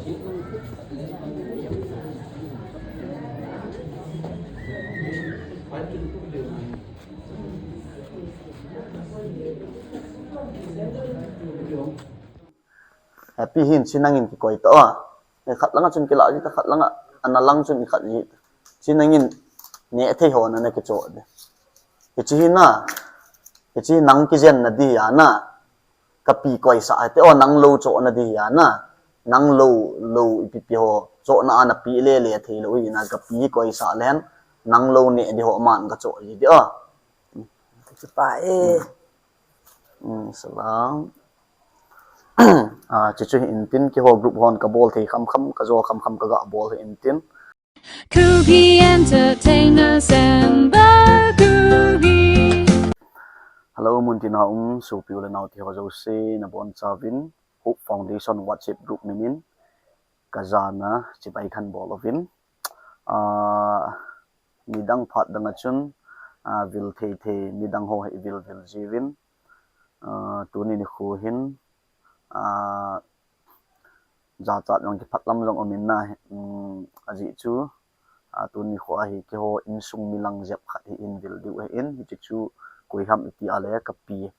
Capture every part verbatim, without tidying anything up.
Happy hin, chi nangin kikoi ta a. Khat langa chun kila ji ta, khat langa ana lang chun khat ji. Chi nangin ne thei ho na na kicho de. Kichi hi na. Kichi nang kijen na di ya na. Ka pi koi sa te o nang lo cho na di ya na. Nang lo lo ipi pi ho cho na ana pi le le thei lo i na ka pi koi sa len. Nang lo ne di ho man ka cho ji di o. Kipa e. Salam. Chuchu hi intin kiho group hon ka bol thei kham kham ka jo kham kham ka ga bol hi intin. Kuki Entertainers and the Kuki. Hello, muntina um, sopi u le nao ti ho jouse, na bon chavin, Hope Foundation WhatsApp group minin, ka jana, chibai khan bol uvin. Ah, midang phat dang a chun, ah, vil thei thei, midang ho hi vil vil jiuvin. Ah, tuni nikho hin, ah, jachat jong kiphat lam jong um in na, um, ajeh chu, ah, tuni nikho a hi kiho insung milang jep khat hi in vil diu hi in, hichu chu koi ham iti a le ka pi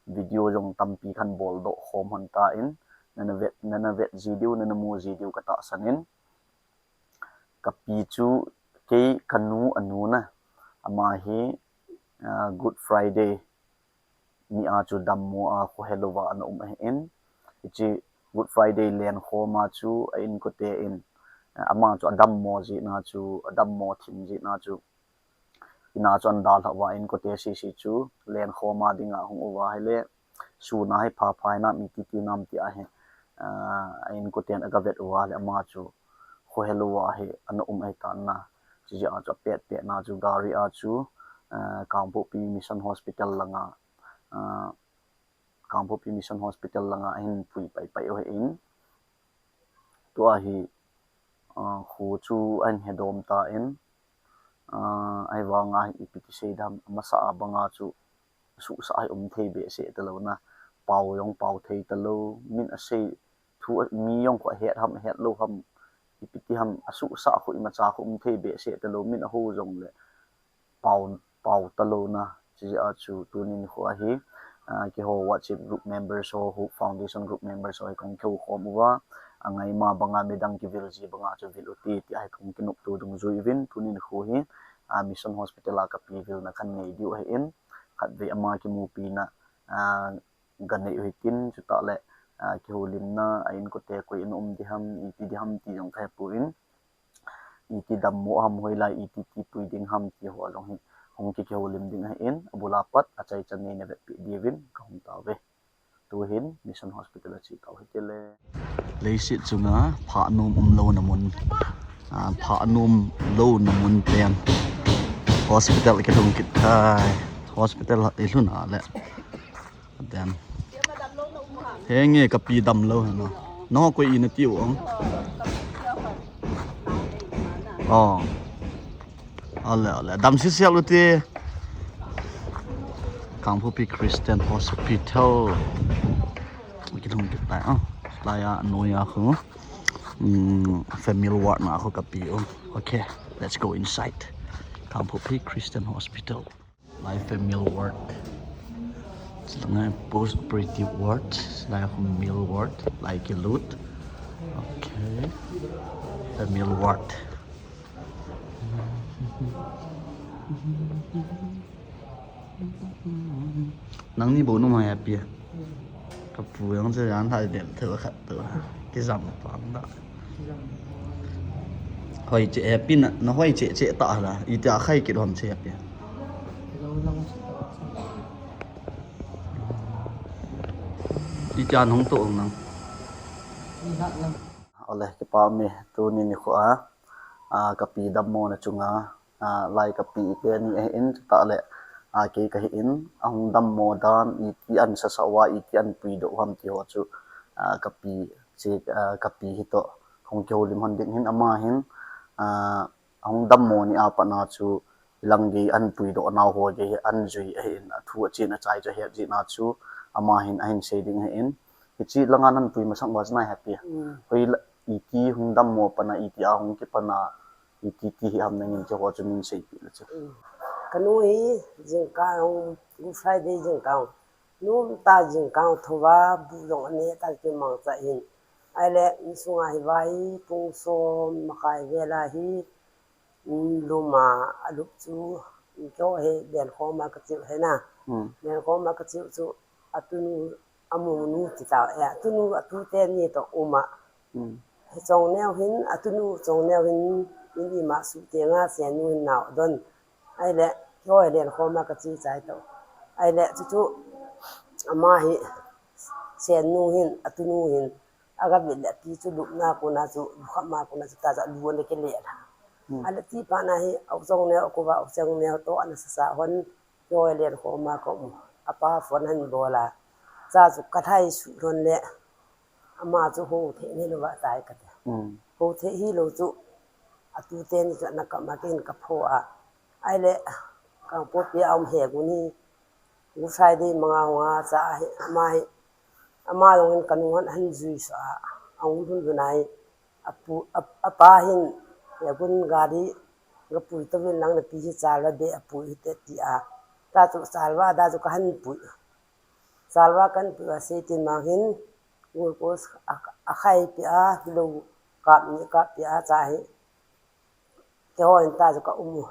video jong tampi khan bol doh khom hon ta in, nana vet, nana vet ji diu, nana mu ji diu ka tahsan in. Ka pi chu kei ka nu a nu na, ama hi, ah, Good Friday ni a chu dammo a khohelou va ana um ahi in. Hichi Good Friday len khom a chu a inkote in, ah, ama chu a dammo jeh na chu, a dammo thim jeh na chu, ina chu an dalha uva inkote sisi chu len khom a dinga hung uva hile, sun a hi pha pha ina mi titi nam ti a hi, ah, a inkoten aga vet uva le ama chu khohelou a hi ana um ahi tan na. Chijeh a chu a pet pet na chu gari a chu, ah, Kangpokpi Mission Hospital langa, ah, Kangpokpi Mission Hospital langa ahin pui pai pai u ahi in. Tua hi, ah, kho chu ahin hedom ta in, ah, ahivanga hi ipi ti sei dam, amasa a banga chu suhsah hi um thei behseh talou na, pao jong pao thei talou, min asei thu a, mi jong kho ahet ham, ahet lou ham, ipi ti ham, asuhsah kho imacha kho um thei behseh talou, min aho jong le pao, pao talou na, chijeh a chu tuni nikho a hi, ah, kiho WhatsApp group members ho, Hope Foundation group members ho hi kong kihou khom uva, angai ma banga midang kivil ji banga chu vil u ti, ti a hi kong kinopto dungjui uvin, tuni nikho hi, ah, Mission Hospital a ka pi vilna khan nei diu ahi in, khatvei ama kimupi na, ah, ga nei u hitin, chutah le, ah, kihoulimna, a inkote koi ana um di ham, iti di ham ti jong ka hepon, iti dammo ham hoilai, iti tipui ding ham ti ho jong hi, hung ki kihoulim ding ahi in, abul a pat, achaichan nei na vetpeh diuvin, ka hung tauve. Tuhin, Mission Hospital a che tau hite le. Leiset chunga, pha nom umlouna mun, ah, pha nomlouna mun pen. Hospital kilhung kit tai. Hospital ilhun a le. Then. Henge ka pi damlou hena. No koi ina tiu ong. Oh. Ale, ale. Dam sisial u ti. Kangpokpi Christian Hospital. Kilhung kit tai, ah. Laiya, noya khu. Mm, family ward na khu ka pi u. Okay, let's go inside. Kangpokpi Christian Hospital. Lai family ward. Chulanga post operative ward. Lai khu meal ward. Lai kilut. Okay. Family ward. Nangni bou nom hai api. Ka pu jong chu jan hai dem thou khat tu. Kijam pang da. Hoi che api na, na hoi che che ta la. Iti a khai kit hom che api. Iti a nong to nang. Ole, kipa me, tuni nikho a, a, ka pi dammo na chunga, a, lai ka pi te ni ahi in, chutah le, a, kei ka hi in, ahung dammo dan, iti an sasa uva, iti an puidoh u ham ti ho chu, a, ka pi, che, a, ka pi hi toh, hung kihoulim hon ding hin, ama hin, a, ahung dammo ni a pat na chu, ilang gei an puidoh nau ho gei hi an jui ahi in, a thu a chen a chai chu ahet jeh na chu, ama hin ahin sei ding ahi in, hichi langa nan pui masang uva chu nai happy. Mm. Hoi la, Iti hung dammo pana, iti a hung kipana, iti ti hi ham nangin keiho chu min seipeh le chu. Kanu hi jingkah hung, Good Friday jingkah hung, nomtah jingkah hung thouva, bu jong aneh tah kimangcha hin. Ahile insunga hi vai pung som makai vel a hi, lum a alup chu, keiho hi Lenkhom a kache u hina. Lenkhom a kache u chu, atunu, amonu ti tao, eh, atunu, atute ni toh um a. Hiche chongneo hin, atunu chongneo hin, in ima suh tenga Sennu hin nao adon. Ahile keiho hi Lenkhom a kache chai toh. Ahile chuchu ama hi, Sennu hin, atunu hin, agavil le ati chu lupna kona chu, lukhamma kona chu, tachu alu ana kile lha. Ahile ti pana hi, auchongneo, akuva auchongneo toh ana sasa hon, keiho hi Lenkhom a kaum u. Apa phone ahin bol a, cha chu kalhai suh lhon le, ama chu houthei hilouva tai kati. Houthei hilou chu, atute ni chu ana kap a, keihin kapho a. Ahile Kangpokpi a um Hegun hi, Good Friday manga hunga cha hi, ama hi, ama jong hin kanu hon ahin juisuh a, ahung lhun lhun a hi, apu, apa hin, Hegun gari gapui touvin lang, napi hi chalva beh apui hite tia, tachu chalva da chu kahin pui. Chalva kahin pui a, Seitinmang hin glucose akhaipi a, hilou kap ni kappia, cha hi keiho hin tachu kaum u.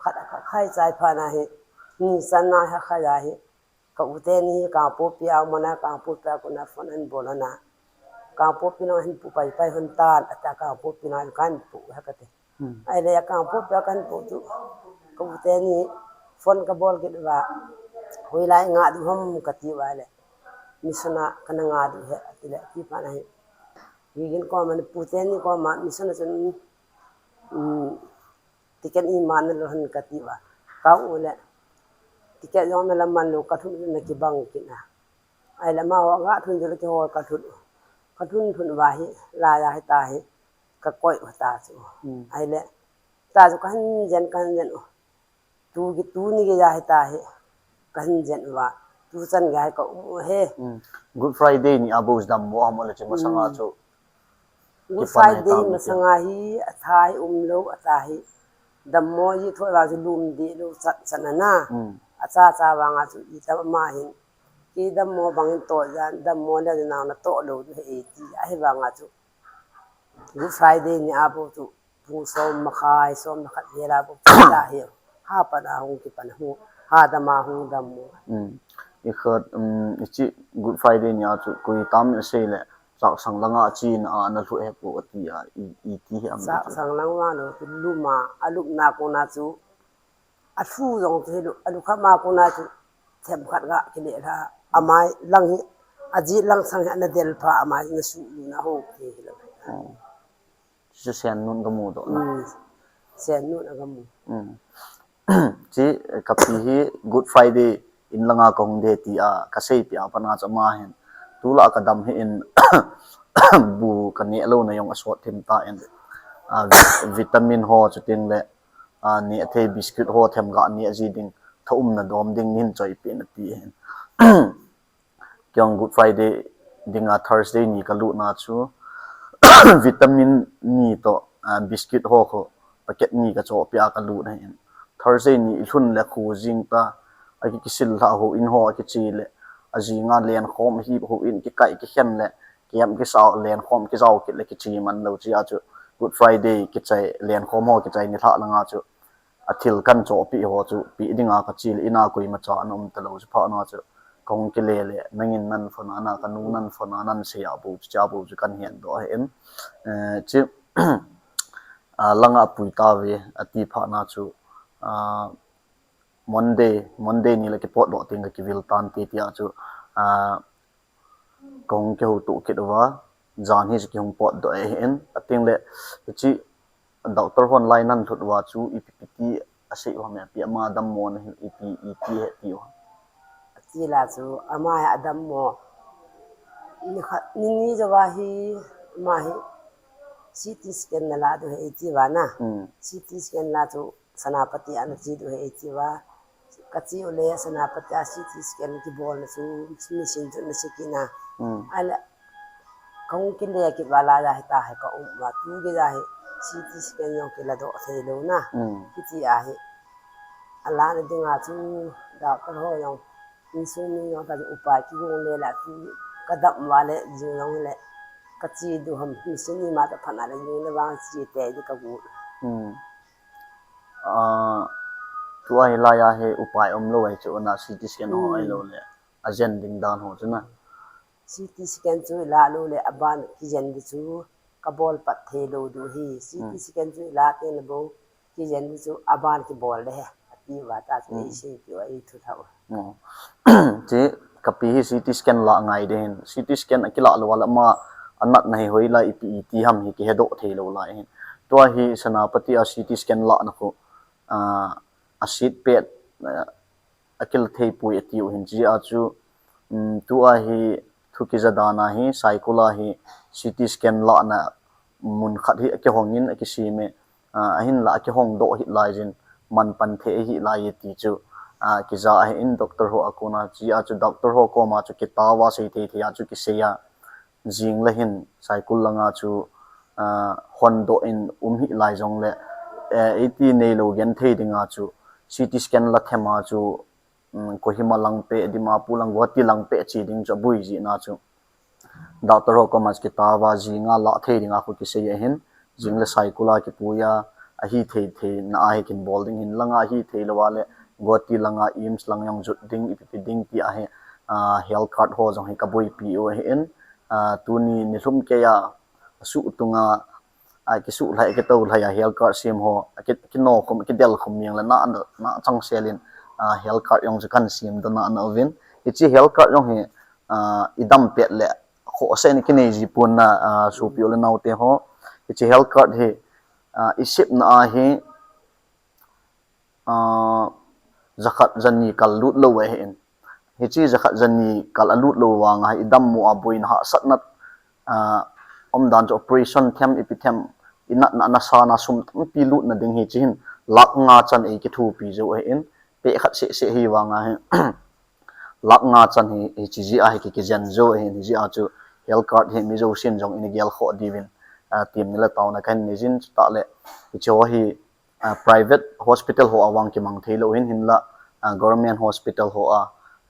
Khat a kakhai chai phat na hi, ni channa hi akhai a hi, ka u teni hi Kangpokpi a um a, Kangpokpi a kona phone ahin bol lhon a, Kangpokpi lang hin pu paipai lhon tan, ata Kangpokpi lang kahin pu u hi kati. Ahile Kangpokpi a kahin pu u chu, ka u teni phone kabol kit uva, hoilai ngah diu ham kati uva le, mission a kana ngah diu ahi atile, ti phat na hi, Gigin koma, pu teni koma mission a chun, ticket ima nalo ham kati uva, kaum u le, ticket jong nala man lou, kalhun u na kibang kit na. Ahile amaho aga lhun jeh le keiho kalhun u. Kalhun lhun uva hi, laiya hita hi kakoi u tachu. Ahile tachu kahin jen, kahin jen u. Tu gei, tuni geiya hita hi kahin jen uva, tuchan geiya hi kaum u hi. Good Friday ni a bou dammo ham, ahile chu masanga chu, Good Friday masanga hi atha hi umlou, atha hi dammo ji thoi va chu lum deh lou chat chan ana. Achacha vanga chu itama hin, kei dammo bangin toh jan, dammo le nang natoh lou diu ahi ti ahivanga chu, Good Friday ni a bou chu, pung som makai, som le khat vel a bou chu ta hi, ha pan a hung kipan, hadam a hung dam u. Ikhat, hiche Good Friday ni a chu koi tam in asei le, Chaksang langa chena ana lhu hepou ati a, iti hi am? Chaksang lang vang lou chu, lum a, alupna kona chu, alhu jong chu hilou, alukhamma kona chu themkhat ga kile lha, amai lang hi, ajet lang sang hi ana del pha, amai ana suh luna ho te hilou. Chu Sennun gamu doh na. Sennun a gamu. Chu kapi hi Good Friday in langa kahung de tia kaseipeh a pat na chu ama hin, tulai kadam hih in, bu kaneh louna jong asot thim tan, vitamin ho chuteng le neh thei biscuit ho themkhat neh ji ding, thaumna dom ding nahin choipeh in ati hin. Kei jong Good Friday dinga Thursday ni kalutna chu vitamin ni toh biscuit ho khu packet ni kachohpeh a kalut ahin. Thursday ni ilhun le khu jing ta, aki, kisil lhah houin ho akiche le, ajinga lenkhom hi houin kikai kikhen le, kiam kisao, lenkhom kijao kit le kiche man lou, chea chu Good Friday kichai, lenkhom ho kichai nilhah langa chu athil kahin chohpeh ho chu peh dinga kache le, ina koimacha ana um talou chu phat na chu kahung kile le, nangin nahin phone a, na kanu nahin phone a, nahin sei a bou chu, chea bou chu kahin hetdoh ahin. Chu langa apui tauve ati phat na chu Monday, Monday ni le kipotdoh teng kakivil tante tia chu kahung kihoutoh kit uva, jan hi chu kihung potdoh ahin, ateng le hiche doctor hon lai nahin lhut uva chu ipi ipi ti asei u ham, ipi ama dammo na hi, ipi iti ahi tiu ham? Ati la chu ama hi adammo, nikhat, nini jouva hi ama hi C T scan nala diu ahi ati uva na. C T scan la chu Senapati a nache diu ahi ati uva. Kache u le Senapati a C T scan kibolna chu machine chu ana che kit na. Ahile Hung kile kit vala ja hita hi ka um ma tu ge ja hi C T scan jong kila doh thei lou na. Hmm. Kiti ahi. Ala na dinga chu doctor ho jong, insung mi jong ta upai kigong le la tu ka dam vale jing jong le ka chi du ham insung mi ma ta phana le jing le vang chi te di ka gu. Hmm. Ah, tua hi la ya hi upai um lou ai chu na C T scan ho ai lou le. A jen ding dan ho chu na. C T scan chu la lou le aban kijen di chu ka bol pat thei lou du hi. C T scan chu la te na bo kijen di chu aban kibol le he. Ati va ta chu ei sei pi wa ei thu thau. Chi ka pi hi C T scan la ngai de hin. C T scan a kila lou la ma anat na hi hoi la ipi iti ham hi kihe doh thei lou la hin. Tua hi Senapati a C T scan la na khu, ah, a seat pet, ah, a kila thei pui ati u hin chi a chu, um, tua hi thu kija dan a hi, Saikul a hi C T scan la na mun khat hi a kihong in a kisem e, ah, ahin la a kihong doh hi lai jin man pan thei hi lai ti chu, ah, kija a hi in doctor ho a kona chi a chu doctor ho koma chu kita va sei thei thei a chu kisei a. Jing le hin Saikul langa chu, ah, hon doh in um hi lai jong le, eh, iti nei lou gen thei dinga chu C T scan la them a chu, um, Kohima lang pe, Dimapur lang, Guwahati lang pe chi ding chu abui ji na chu. Doctor ho koma chu kita va jinga la thei dinga khu kisei a hin, jing le Saikul a kipui a, ahi thei thei na a hi kin bol ding hin langa ahi thei lou a le, Guwahati langa AIIMS lang jong jut ding, ipi pi ding ti a hi, ah, health card ho jong hi ka bui pi u a hi in, ah, tuni ni lhum kei a, a su tunga, a kisu lhai, a kito lhai a health card sem ho, a ki, kino khum, a kidel khum miang le na, na, na chang selin, ah, health card jong chu kan sem do na, na uvin. Hichi health card jong hi, ah, i dam pet le, kho se ni kinei ji pun na, ah, supi u le nau te ho. Hichi health card hi, ah, i sep na a hi, ah, jakhat jani kal lut lou a hi in. Hichi jakhat jani kal a lut lou vang a hi i dam mu a boina hahsatna, ah, om dan chu operation them ipi them i natna na sa na sum tampi lutna ding hi chi hin lakh nga chan ei kithupi jo a hi in. Pe khat se se hi vang a hi lakh nga chan hi, hichi ji a hi ki, kijen jo a hi in. Hichi a chu health card hi mi jo sin jong in gel kho divin, ah, tim ni la tauna kan ni jin chu ta le hichi ho hi ah, private hospital ho a vang kimang thei lou hin hin la, ah, government hospital ho a,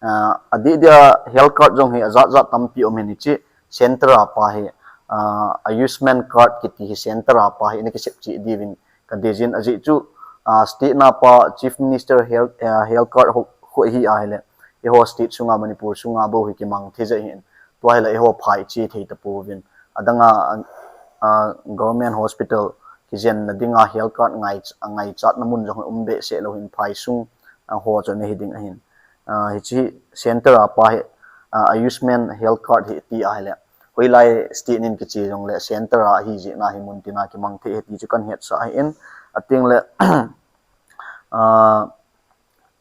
ah, a di dia health card jong hi a jat jat tampi um hin hichi center a pa hi, ah, Ayushman card kiti hi center a pa hi na kisep chi divin ka dejin a ji chu, ah, state na pa chief minister health, ah, health card ho, ho hi a hi le, i ho state sunga Manipur sunga bo hi kimang thei ja hin tua hi la i ho phai chi thei ta pu vin. Adanga, ah, government hospital kijen na dinga health card ngai, ngai chat na mun jong um be se lou hin phai sung, ah, ho chu na hi ding a hin. Ah, hichi center a pa hi, ah, Ayushman health card hi ti a hi le. Hoi lai state nin kichi jong le center a hi ji na hi mun tina kimang thei hi ti chu kan het sa hi in. A ting le, ah,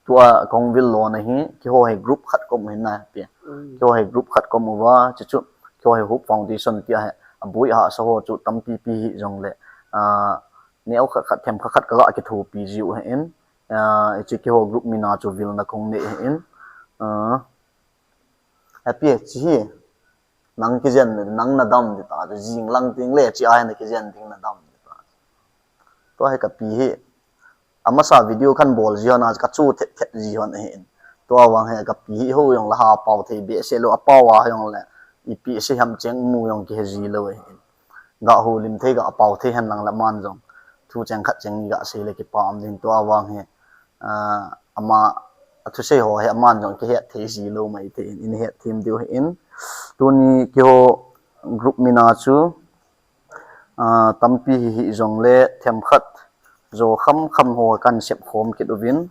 tua kong vil lo na hi, kiho hi group khat kom hin na pi. Mm. Kiho hi group khat kom uva, chu chu, kiho hi Hope Foundation tia hi, a bui a sa ho chu tampi pi hi jong le, ah, neo khat khat them khat khat ka ga kithupi ji u hi in, ah, hichi kiho group mina chu vil na kong ne hi in, ah, happy chi hi, nang kijen, nang na dam di ta, jing lang ting le, chi ai na kijen ting na dam di ta. Tua hi ka pi hi, amasa video kan bol ji hon a, ka chu thet thet ji hon a hi in. Tua vang hi ka pi hi ho jong la ha pau thei be se lou a pau a jong le. Ipi se ham cheng mu jong ki he ji lou a hi in. Ga hu lim thei ga pau thei hen lang la man jong. Thu cheng khat cheng ga sei le ki pa am din tua vang hi. Ah, ama a thu sei ho hi aman jong ki het thei ji lou mai thei in, in het thim diu hi in. Tuni kiho group mina chu, ah, tampi hi hi jong le them khat jo kham kham ho kan sep khom kit uvin.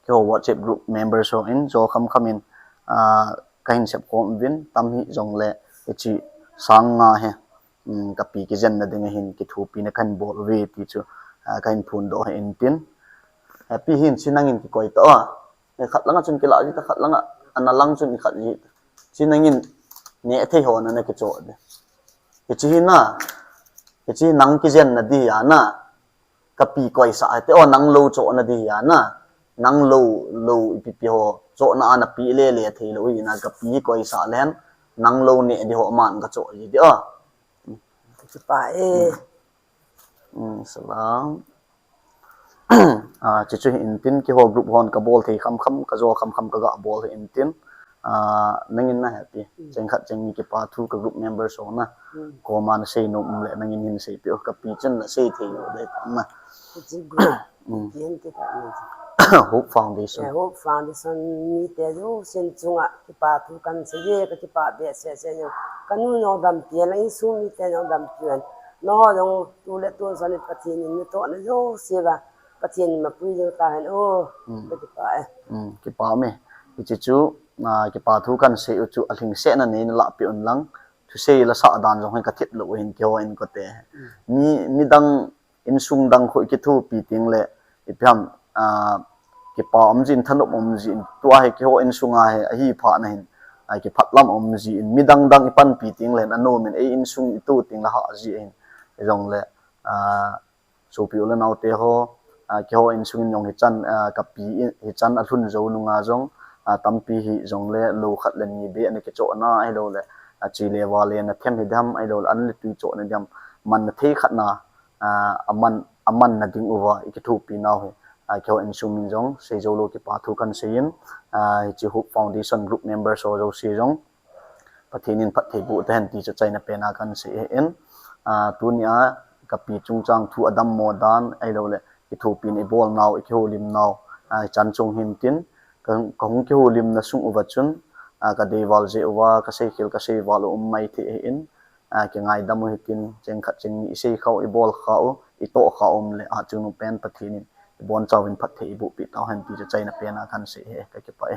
Kiho WhatsApp group members ho in jo kham kham in, ah, ka hin sep khom uvin tam hi jong le hichi sang nga hi, um, ka pi kijen na ding a hin kithupi na kan bol uve ti chu, ah, ka hin phun doh hi in tin. Ah, pi hin chi nang in kikoi ta a. Khat langa chun kila ji ta, khat langa, ana lang chun khat ji ta. Chi nang in ne thei ho na na kicho de. Hichi hi na, hichi nang kijen na di a na, ka pi koi sa te o nang lo cho na di a na, nang lo, lo ipi pi ho, chohna ana pe lele thei lou hi na, ka pe koi sah len, nang lou ne di ho man ka choh ji di a. Ka kipah e. Um, salang. Ah, chuchu hi intin, kiho group hon ka bol thei kham kham, ka jo kham kham ka ga bol hi intin. Ah, nangin na happy. Cheng khat cheng ni kipa thu ka group member so na. Ko man sei nom le nangin hin sei pi ka pi chen na sei thei lo de na. Kichi group. Kian ti ka ni. Hope Foundation. Hope Foundation mi te jo sin chunga kipa thu kan sei ye ka kipa be se se yo. Ka nu no dam pi la insung mi te no dam pi an. No jong tu le tu son Pathen in ni to na jo se ba. Pathen in mapui jo ta hen o. Ka kipa e. Kipa me. Kichi chu na kipa thu kan sei u chu a lhing se na nei na la pi un lang. Thusei la sa dan jong ka thit lo hin kiho in ko te. Mi mi dang insung dang khu i kithupi ting le ipi ham, ah, kipa um jin thanop um jin tua hi kiho insung a hi ahi pha na hin, ah, kiphat lam um jin midang dang i panpi ting le anu min ei insung i tu ting la ha ji hin jong le, ah, sopi u le nau te ho, ah, kiho insung in jong hi chan, ah, ka pi hi chan a lhun jo nunga jong, ah, tampi hi jong le lo khat le ni be ana kicho na hi lo le, ah, chi le wa le na them hi dam hi lo le an le tui cho na dam man na thei khat na, ah, aman, aman na ding uva i kithupi nau hi, ah, kiho insung min jong sei jo lo kipa thu kan sei in, ah, hichi Hope Foundation group member so jo si jong Pathen in phatthei bu ta hen ti chu chaina pena kan sei in, ah, tuni a ka pi chungchang thu adam mo dan ai lo le kithupi ni bol nau i kiho lim nau, ah, chan chung hin tin ka hung kiho lim na sung uva chun, ah, ka dei val je uva ka sei khil ka sei val um mai the in, ah, ki ngaidam u hitin, cheng khat cheng ni i sei khau, i bol khau, i to khau um le, ah, chunu pen Pathen in i bon chau in phatthei i bu pi tau hen ti chu chaina pena kan sei he ka kipa e.